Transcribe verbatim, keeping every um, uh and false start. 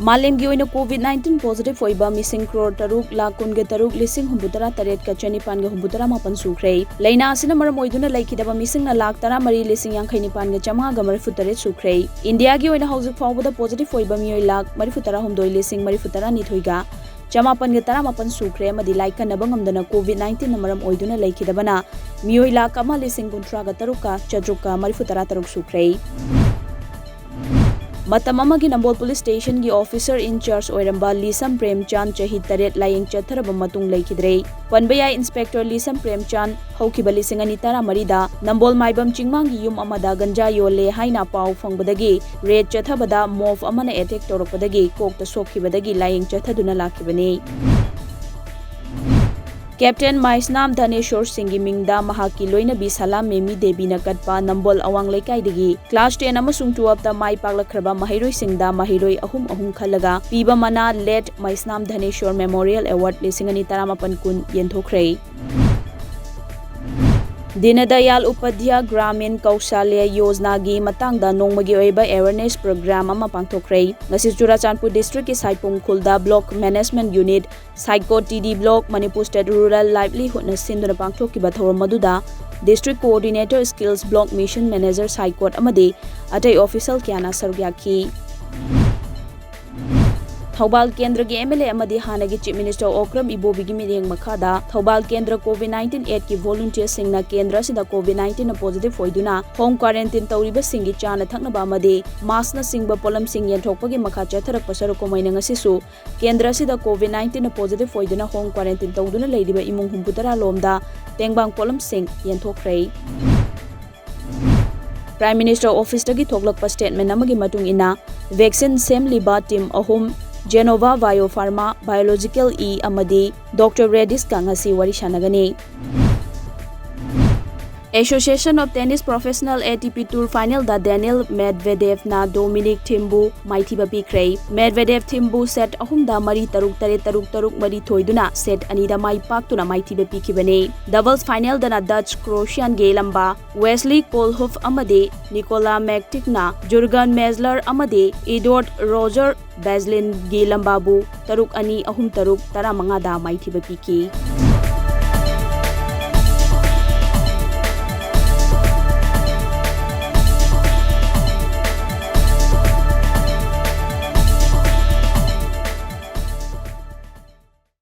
ꯃꯥꯂꯦꯝꯒꯤ ꯑꯣꯏꯅ COVID nineteen positive ꯑꯣꯏꯕ ꯃꯤꯁꯤꯡ crore ꯇꯔꯨꯛ ꯂꯥꯈ ꯀꯨꯟꯒ ꯇꯔꯨꯛ ꯂꯤꯁꯤꯡ ꯍꯨꯝꯐꯨꯇꯔꯥ ꯇꯔꯦꯠꯀ ꯆꯅꯤꯄꯥꯟꯒ ꯍꯨꯝꯐꯨꯇꯔꯥ ꯃꯥꯄꯟ ꯁꯨꯈ꯭ꯔꯦ꯫ ꯂꯥꯏꯅꯥ ꯑꯁꯤꯅ ꯃꯔꯝ ꯑꯣꯏꯗꯨꯅ ꯂꯩꯈꯤꯗꯕ ꯃꯤꯁꯤꯡꯅ ꯂꯥꯈ ꯇꯔꯥꯃꯔꯤ ꯂꯤꯁꯤꯡ ꯌꯥꯡꯈꯩ ꯅꯤꯄꯥꯟꯒ ꯆꯥꯝꯃꯉꯥꯒ ꯃꯔꯤꯐꯨ ꯇꯔꯦꯠ ꯁꯨꯈ꯭ꯔꯦ꯫ ꯏꯟꯗꯤꯌꯥꯒꯤ ꯑꯣꯏꯅ ꯍꯧꯖꯤꯛ ꯐꯥꯎꯕꯗ positive ꯑꯣꯏꯕ ꯃꯤꯑꯣꯏ ꯂꯥꯈ ꯃꯔꯤꯐꯨ ꯇꯔꯥꯍꯨꯝꯗꯣꯏ ꯂꯤꯁꯤꯡ ꯃꯔꯤꯐꯨ ꯇꯔꯥꯅꯤꯊꯣꯏꯒ ꯆꯃꯥꯄꯟꯒ ꯇꯔꯥꯃꯥꯄꯟ ꯁꯨꯈ꯭ꯔꯦ ꯑꯃꯗꯤ ꯂꯥꯏꯀꯠꯅꯕ ꯉꯝꯗꯅ COVID nineteen ꯅ ꯃꯔꯝ ꯑꯣꯏꯗꯨꯅ ꯂꯩꯈꯤꯗꯕꯅ ꯃꯤꯑꯣꯏ ꯂꯥꯈ ꯑꯃ ꯂꯤꯁꯤꯡ ꯀꯨꯟꯊ꯭ꯔꯥꯒ ꯇꯔꯨꯛꯀ ꯆꯥꯇ꯭ꯔꯨꯛꯀ ꯃꯔꯤꯐꯨ ꯇꯔꯥ ꯇꯔꯨꯛ ꯁꯨꯈ꯭ꯔꯦ꯫ ꯃꯇꯝ ꯑꯃꯒꯤ ꯅꯝꯕꯣꯜ police station ꯒꯤ officer in charge ꯑꯣꯏꯔꯝꯕ ꯂꯤꯁꯝ ꯄ꯭ꯔꯦꯝꯆꯥꯟ ꯆꯍꯤ ꯇꯔꯦꯠ ꯂꯥꯌꯦꯡ ꯆꯠꯊꯔꯕ ꯃꯇꯨꯡ ꯂꯩꯈꯤꯗ꯭ꯔꯦ꯫ ꯄꯟꯕ ꯌꯥꯏ, Inspector ꯂꯤꯁꯝ ꯄ꯭ꯔꯦꯝꯆꯥꯟ ꯍꯧꯈꯤꯕ ꯂꯤꯁꯤꯡ ꯑꯅꯤ ꯇꯔꯥꯃꯔꯤꯗ ꯅꯝꯕꯣꯜ ꯃꯥꯏꯕꯝ ꯆꯤꯡꯃꯥꯡꯒꯤ ꯌꯨꯝ ꯑꯃꯗ ꯒꯟꯖꯥ ꯌꯣꯜꯂꯦ ꯍꯥꯏꯅ ꯄꯥꯎ ꯐꯪꯕꯗꯒꯤ raid ꯆꯠꯊꯕꯗ mob ꯑꯃꯅ attack ꯇꯧꯔꯛꯄꯗꯒꯤ ꯀꯣꯛꯇ ꯁꯣꯛꯈꯤꯕꯗꯒꯤ ꯂꯥꯌꯦꯡ ꯆꯠꯊꯗꯨꯅ ꯂꯥꯛꯈꯤꯕꯅꯤ꯫ Captain ꯃꯥꯏꯁꯅꯥꯝ ꯙꯅꯦꯁꯣꯔ ꯁꯤꯡꯒꯤ ꯃꯤꯡꯗ ꯃꯍꯥꯛꯀꯤ ꯂꯣꯏꯅꯕꯤ ꯁꯂꯥꯝ ꯃꯦꯃꯤ ꯗꯦꯕꯤꯅ ꯀꯠꯄ ꯅꯝꯕꯣꯜ ꯑꯋꯥꯡ ꯂꯩꯀꯥꯏꯗꯒꯤ class ten ꯑꯃꯁꯨꯡ twelve ꯇ ꯃꯥꯏ ꯄꯥꯛꯂꯛꯈ꯭ꯔꯕ ꯃꯍꯩꯔꯣꯏꯁꯤꯡꯗ ꯃꯍꯩꯔꯣꯏ ꯑꯍꯨꯝ ꯑꯍꯨꯝ ꯈꯜꯂꯒ ꯄꯤꯕ ꯃꯅꯥ Late ꯃꯩꯁꯅꯥꯝ ꯙꯅꯦꯁꯣꯔ Memorial Award ꯂꯤꯁꯤꯡ ꯑꯅꯤ ꯇꯔꯥꯃꯥꯄꯟ ꯀꯨꯟ ꯌꯦꯟꯊꯣꯛꯈ꯭ꯔꯦ꯫ ꯗꯤꯅꯗꯌꯥꯜ ꯎꯄꯥꯙ꯭ꯌꯥ ꯒ꯭ꯔꯥꯃꯤꯟ ꯀꯧꯁꯥꯂ꯭ꯌ ꯌꯣꯖꯅꯥꯒꯤ ꯃꯇꯥꯡꯗ ꯅꯣꯡꯃꯒꯤ ꯑꯣꯏꯕ awareness program ꯑꯃ ꯄꯥꯡꯊꯣꯛꯈ꯭ꯔꯦ꯫ ꯉꯁꯤ ꯆꯨꯔꯥꯆꯥꯟꯄꯨꯔ district ꯀꯤ ꯁꯥꯏꯄꯨꯝ ꯈꯨꯜꯗ Block Management Unit, Psycho T D Block, Manipur State Rural Livelihood ꯅ ꯁꯤꯟꯗꯨꯅ ꯄꯥꯡꯊꯣꯛꯈꯤꯕ ꯊꯧꯔꯝ ꯑꯗꯨꯗ District Coordinator Skills Block Mission Manager Psycho ꯑꯃꯗꯤ ꯑꯇꯩ official ꯀꯌꯥꯅ ꯁꯔꯨꯛ ꯌꯥꯈꯤ꯫ ꯊꯧꯕꯥꯜ ꯀꯦꯟꯗ꯭ꯔꯒꯤ M L A ꯑꯃꯗꯤ ꯍꯥꯟꯅꯒꯤ Chief Minister ꯑꯣꯀ꯭ꯔꯝ ꯏꯕꯣꯕꯤꯒꯤ ꯃꯤꯠꯌꯦꯡ ꯃꯈꯥꯗ ꯊꯧꯕꯥꯜ ꯀꯦꯟꯗ꯭ꯔ COVID nineteen aid ꯀꯤ volunteer ꯁꯤꯡꯅ ꯀꯦꯟꯗ꯭ꯔ ꯑꯁꯤꯗ COVID nineteen ꯅ positive ꯑꯣꯏꯗꯨꯅ home quarantine ꯇꯧꯔꯤꯕꯁꯤꯡꯒꯤ ꯆꯥꯅ ꯊꯛꯅꯕ ꯑꯃꯗꯤ mask ꯅꯆꯤꯡꯕ ꯄꯣꯠꯂꯝꯁꯤꯡ ꯌꯦꯟꯊꯣꯛꯄꯒꯤ ꯃꯈꯥ ꯆꯠꯊꯔꯛꯄ ꯁꯔꯨꯛ ꯀꯨꯝꯍꯩꯅ ꯉꯁꯤꯁꯨ ꯀꯦꯟꯗ꯭ꯔ ꯑꯁꯤꯗ COVID nineteen ꯅ positive ꯑꯣꯏꯗꯨꯅ home quarantine ꯇꯧꯗꯨꯅ ꯂꯩꯔꯤꯕ ꯏꯃꯨꯡ ꯍꯨꯝꯐꯨꯇꯔꯥ ꯂꯣꯝꯗ ꯇꯦꯡꯕꯥꯡ ꯄꯣꯠꯂꯝꯁꯤꯡ ꯌꯦꯟꯊꯣꯛꯈ꯭ꯔꯦ꯫ Prime Minister Office ꯇꯒꯤ ꯊꯣꯛꯂꯛꯄ statement ꯑꯃꯒꯤ ꯃꯇꯨꯡ ꯏꯟꯅ, vaccine ꯁꯦꯝꯂꯤꯕ team ꯑꯍꯨꯝ, Genova Biopharma, Biological E ꯑꯃꯗꯤ Doctor Reddy's ꯀ ꯉꯁꯤ ꯋꯥꯔꯤ ꯁꯥꯟꯅꯒꯅꯤ꯫ Association of Tennis Professional A T P Tour final the Daniil Medvedev ꯅ Dominic Thiem ꯕꯨ ꯃꯥꯏꯊꯤꯕ ꯄꯤꯈ꯭ꯔꯦ꯫ Medvedev Thiem ꯕꯨ set ꯑꯍꯨꯝꯗ ꯃꯔꯤ ꯇꯔꯨꯛ, ꯇꯔꯦꯠ ꯇꯔꯨꯛ, ꯇꯔꯨꯛ ꯃꯔꯤ ꯊꯣꯏꯗꯨꯅ set ꯑꯅꯤꯗ ꯃꯥꯏ ꯄꯥꯛꯇꯨꯅ ꯃꯥꯏꯊꯤꯕ ꯄꯤꯈꯤꯕꯅꯤ꯫ Doubles final ꯗꯅ Dutch Croatian ꯒꯦꯂꯝꯕ Wesley Koolhof ꯑꯃꯗꯤ Nicola Mektić ꯅ Jurgen Mezler ꯑꯃꯗꯤ Eduard Roger Bazlin ꯒꯦꯂꯝꯕ ꯕꯨ ꯇꯔꯨꯛ ꯑꯅꯤ, ꯑꯍꯨꯝ ꯇꯔꯨꯛ, ꯇꯔꯥꯃꯉꯥꯗ ꯃꯥꯏꯊꯤꯕ ꯄꯤꯈꯤ꯫